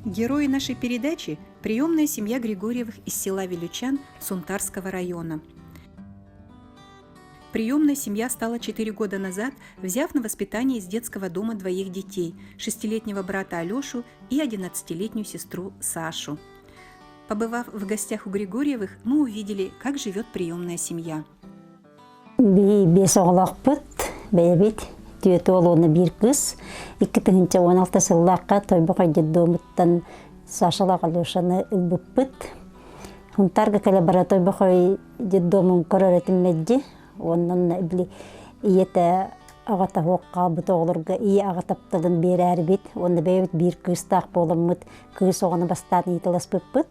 Герои нашей передачи – приемная семья Григорьевых из села Вилючан Сунтарского района. Приемная семья стала 4 года назад, взяв на воспитание из детского дома двоих детей – шестилетнего брата Алешу и 11-летнюю сестру Сашу. Побывав в гостях у Григорьевых, мы увидели, как живет приемная семья. Биэс оҕолоохпут, бэйэбит түөрт уол уонна биир кыыс. 2016 сыллаахха Тойбохой детдомуттан Сашалаах Алешаны ылбыппыт. Хунтаарга кэлэ бара Тойбохой детдомун көрөр этим мэлдьи. Онон били ийэтэ аҕата суох хаалбыт оҕолорго ийэ аҕа тапталын биэрээрибит. Уонна бэйэбит биир кыыстаах буоламмыт кыыс оҕону бастаан ыыталаспыппыт.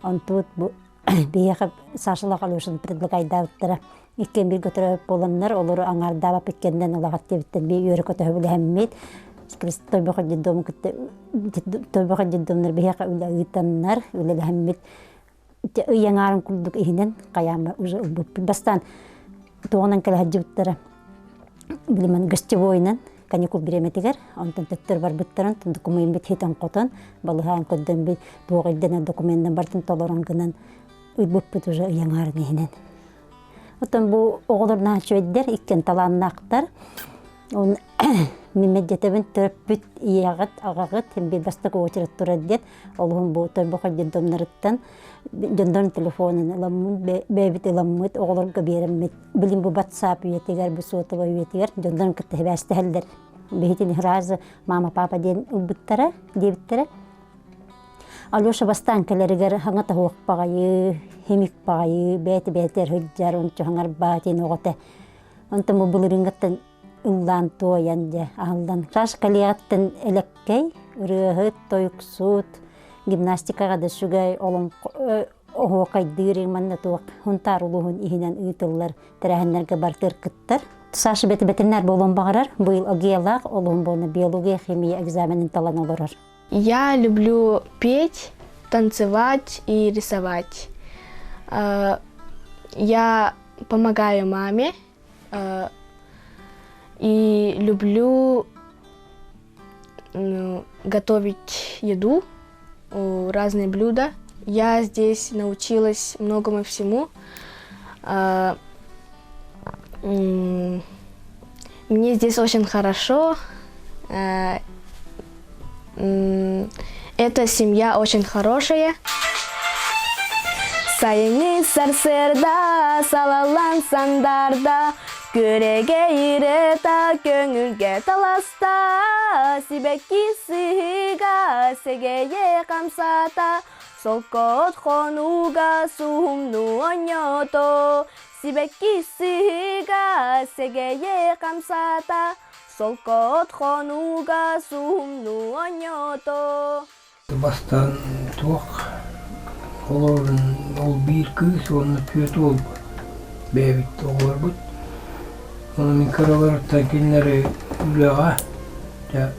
Онтубут бу биһиэхэ Сашалаах Алешаны предлагайдаабыттара. Иккиэн бииргэ төрөөбүт буоланнар, олору аҥаардаабап иккиэннэн улаҕат диэбиттэн бии үөрэ көтөһө билэһэммит. Тойбохой детдому кытта Тойбохой детдомнар биһиэхэ үлэ ыытаннар, үлэлэһэммит ый аҥаарын курдук иһинэн хайаама уже ылбыппыт. Бастаан туоҕунан кэлэ сылдьыбыттара. Билимэн гостевойунан каникул бириэмэтигэр, онтон төттөр барбыттарын, докумуоммут хитэн-хотон, балыһаан көрдөн туох ирдэнэр документын барытын толорон гынан ылбыппыт уже ый аҥаарын иһинэн. Оттон бу оҕолор наһаа үчүгэйдэр, иккиэн талааннаахтар. Ол мин мэддьэтэбин төрөппүт ийэҕит, аҕаҕыт биир бастакы очередь турар диэн, олуһун бу Тойбохой детдомнарыттан дьоннорун телефонун ыламмыт, бэйэбит ыламмыт, оҕолорго биэрэммит, билин бу WhatsApp үйэтигэр, бу сотовай үйэтигэр дьоннорун кытта сибээстэһэллэр. Биһитин сразу мама, папа диэн ылбыттара, диэбиттэрэ. Алеша бастаан кэлэригэр хаҥа таһуох баҕайы, химик баҕайы, бэйэтэ-бэйэтигэр сылдьар, ончу хаҥарбаатын оҕото. Онтон бу былырыыҥҥыттан ыллаан туойан дьэ аһыллан. Саш кэлиэҕиттэн элэккэй, ырыаһыт, тойуксут, гимнастикаҕа да үчүгэй, олоҥхо оһуокайдыыр манна туох Хунтаар улууһун иһинэн ыытыллар тэрээһиннэргэ барытыгар кыттар. Саша бэт ветеринар буолуон баҕарар. Быйыл ОГЭ-лаах олуһун буолна биология, химия экзаменин талан олорор. Я люблю петь, танцевать и рисовать. Я помогаю маме и люблю готовить еду, разные блюда. Я здесь научилась многому всему. Мне здесь очень хорошо. Эта семья очень хорошая. Сайыҥҥы сарсыарда салаллан сандарда, Күрэгэй ырыата көҥүлгэ таласта, Сибэкки сыһыыга сэгэйэ хамсаата, Солкоот хонууга суһумнуу оонньоото, Сибэкки сыһыыга сэгэйэ хамсаата, Солкоот хонууга суһумнуу оонньоото. Бастаан туох олорон ол биир кыыс уонна түөрт уол бэйэбит оҕолорбут. Ону мин кыраларыттан кинилэри үлэҕэ дьэ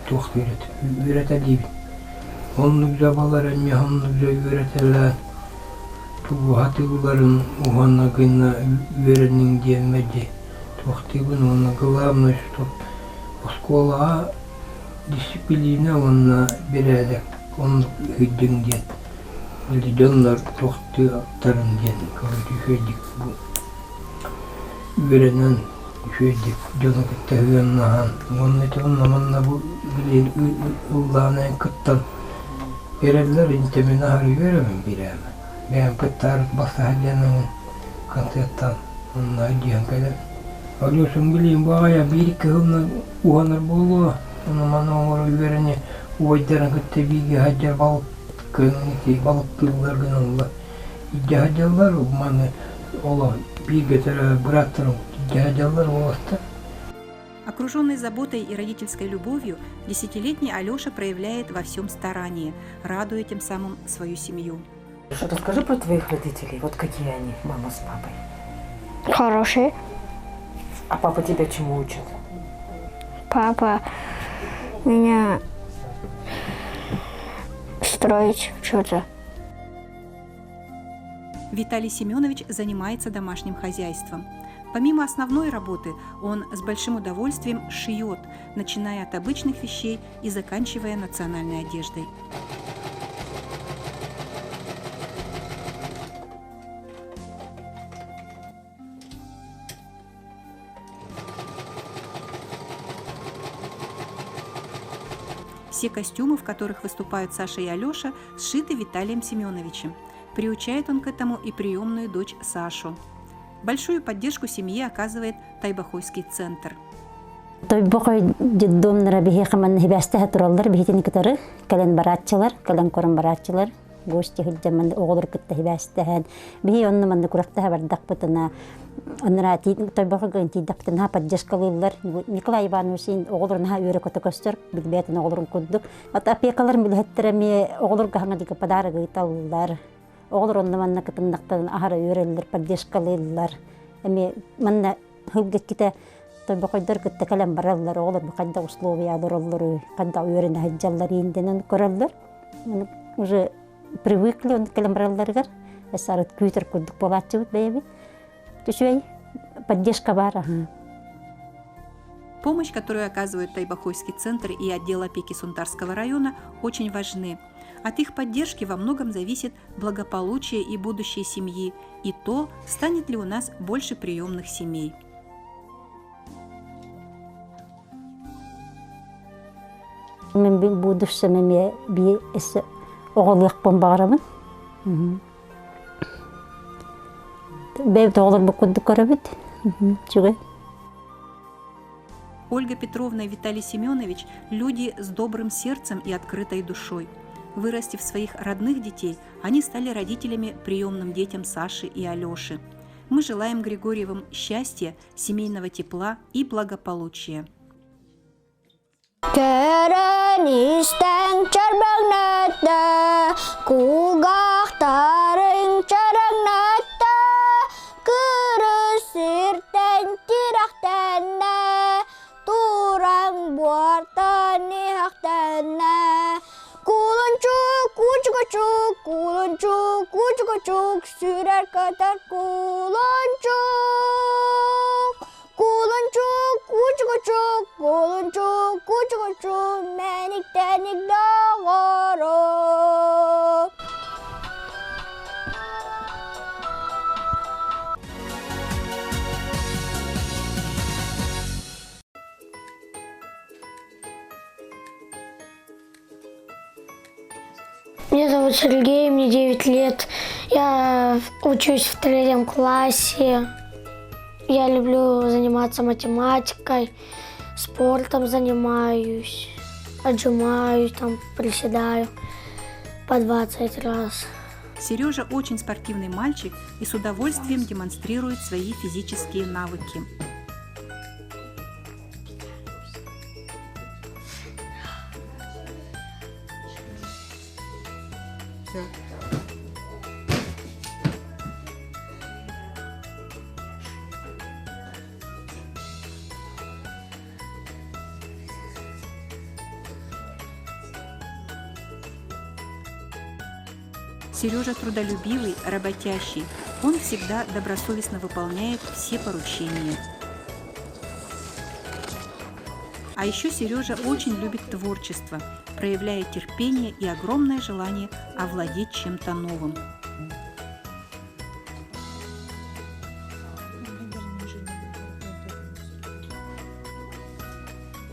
туох үөрэтэ үөрэтэ диибин. Оннук дьабалар эмиэ оннук дьэ үөрэтэлээн тугу сатыылларын уонна гына үөрэниҥ диэн мэлдьи туохтуубун уонна главное что оскуолаҕа дисциплина уонна бэрээдэк оннук үһүйдүҥ диэн били дьоннор туохтуохтарын диэн короче үчүгэйдик бу үөрэнэн үчүгэйдик дьону кытта сыһыаннаһан уонна ити онно манна бу били ыллаан кыттан эрэллэр интэмин аһары үөрэмин бирээмэ бэйэм кыттаар бассаһа диэн концерттаан онно дьиэм кэлэн Алешам билиим баҕайа биир кыһылынан уһанар буолуо ону маны оҥоро үөрэни убайдарын кытта бииргэ сылдьар балык ити балыктыыллар гыналлар илдьэ сылдьаллар маны олох бииргэ төрөөбүт бырааттарым илдьэ сылдьаллар уолаттар. Окруженный заботой и родительской любовью, десятилетний Алеша проявляет во всем старание, радуя тем самым свою семью. Расскажи про твоих родителей. Вот какие они, мама с папой? Хорошие. А папа тебя чему учит? Папа меня строить что-то. Виталий Семенович занимается домашним хозяйством. Помимо основной работы, он с большим удовольствием шьет, начиная от обычных вещей и заканчивая национальной одеждой. Все костюмы, в которых выступают Саша и Алеша, сшиты Виталием Семеновичем. Приучает он к этому и приемную дочь Сашу. Большую поддержку семье оказывает Тайбахойский центр. Тойбохой детдомнара биһиэхэ манна сибээстэһэ тураллар биһитини кытары кэлэн барааччылар, кэлэн көрөн барааччылар гости сылдьан манна оҕолор кытта сибээстэһэн биһи онно манна күрэхтэһэ бардахпытына анараа Тойбохой тиийдэхпитинэ поддержкалыыллар Николай Иванович оҕолор наһаа үөрэ-көтө көстөр билбээтин оҕолорун курдук от опекалар билэһиттэр эмиэ оҕолорго хаҥа диэки подарок ыыталлар оҕолор онно манна кытыннахтарын аһара үөрэллэр поддержкалыыллар эмиэ манна сылга иккитэ Тойбохойдор кытта кэлэн бараллар, оҕолор бу хайдах условия олороллоруй, хайдах үөрэнэ сылдьаллар ииндэнэн көрөллөр. Уже привыкли он кэлэн баралларыгар, сарыт күүтэр курдук буолааччыбыт бэйэбит. Үчүгэй поддержка баар аһа. Помощь, которую оказывают Тайбахойский центр и отдел опеки Сунтарского района, очень важны. От их поддержки во многом зависит благополучие и будущее семьи, и то, станет ли у нас больше приемных семей. Мин будущем эмиэ бии өссө оҕолуохпун баҕарабын. Бэйэбит оҕолорбут курдук көрөбүт. Үчүгэй. Ольга Петровна и Виталий Семенович – люди с добрым сердцем и открытой душой. Вырастив своих родных детей, они стали родителями приемным детям Саши и Алеши. Мы желаем Григорьевым счастья, семейного тепла и благополучия. Көрөн истэн чөрбөҥнөттө, кулгаахтарыҥ чөрөҥнөттө, кырыс сиртэн тирэхтэннэ, тураҥ буортан иһэхтэннэ. Кулунчук, кучугучук, кулунчук, кучугучук, сүүрэр көтөр кулунчук. Кулунчук, кучугучук, кулунчук, кучугучук, мэник-тэник доҕорум. Меня зовут Сергей, мне 9 лет. Я учусь в третьем классе. Я люблю заниматься математикой, спортом занимаюсь, отжимаюсь, там приседаю по 20 раз. Сережа очень спортивный мальчик и с удовольствием демонстрирует свои физические навыки. Сережа трудолюбивый, работящий. Он всегда добросовестно выполняет все поручения. А еще Сережа очень любит творчество, проявляя терпение и огромное желание овладеть чем-то новым.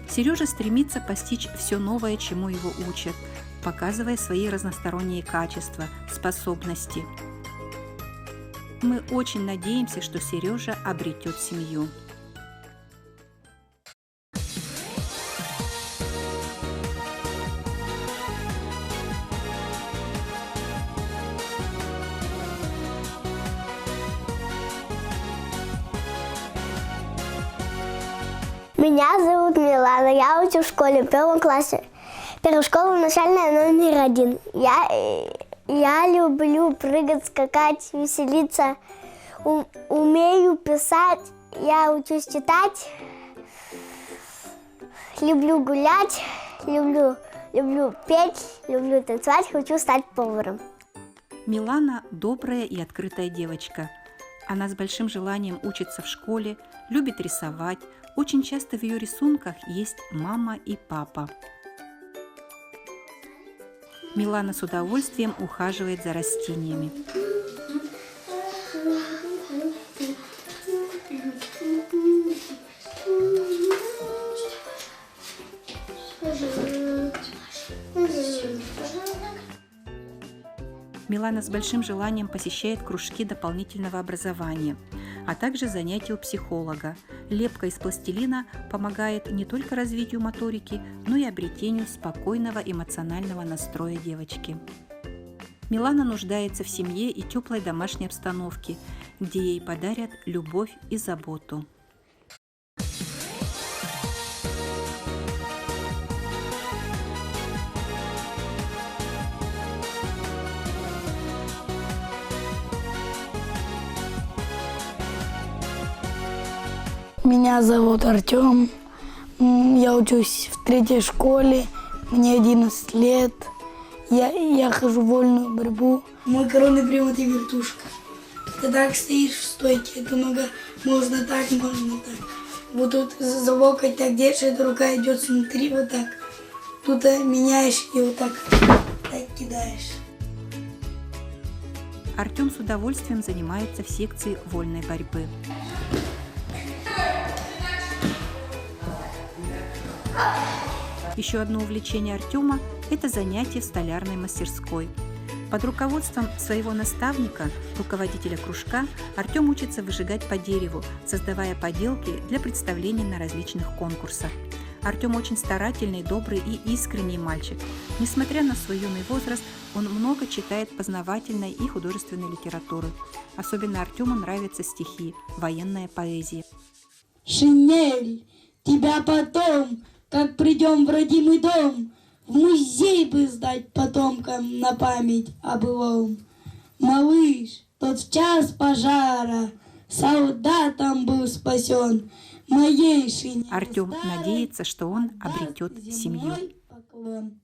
Сережа стремится постичь все новое, чему его учат, показывая свои разносторонние качества, способности. Мы очень надеемся, что Сережа обретет семью. Меня зовут Милана, я учусь в школе в первом классе. Первая школа начальная номер один. Я, я люблю прыгать, скакать, веселиться. У, умею писать, я учусь читать. Люблю гулять, люблю, люблю петь, люблю танцевать, хочу стать поваром. Милана – добрая и открытая девочка. Она с большим желанием учится в школе, любит рисовать. Очень часто в ее рисунках есть мама и папа. Милана с удовольствием ухаживает за растениями. Милана с большим желанием посещает кружки дополнительного образования, а также занятия у психолога. Лепка из пластилина помогает не только развитию моторики, но и обретению спокойного эмоционального настроя девочки. Милана нуждается в семье и теплой домашней обстановке, где ей подарят любовь и заботу. Меня зовут Артем. Я учусь в третьей школе. Мне 11 лет. Я, я хожу в вольную борьбу. Мой коронный прием – это вертушка. Ты так стоишь в стойке, эта нога можно так, можно так. Вот тут за локоть так держишь, эта рука идет внутри вот так. Тут меняешь и вот так, так кидаешь. Артем с удовольствием занимается в секции вольной борьбы. Еще одно увлечение Артема – это занятие в столярной мастерской. Под руководством своего наставника, руководителя кружка, Артем учится выжигать по дереву, создавая поделки для представлений на различных конкурсах. Артем очень старательный, добрый и искренний мальчик. Несмотря на свой юный возраст, он много читает познавательной и художественной литературы. Особенно Артему нравятся стихи, военная поэзия. Шинель, тебя потом, как придем в родимый дом, в музей бы сдать потомкам на память о былом. Малыш, тот в час пожара солдатом был спасен, моей шинели Артем старой надеется, что он даст обретет семью. земной поклон.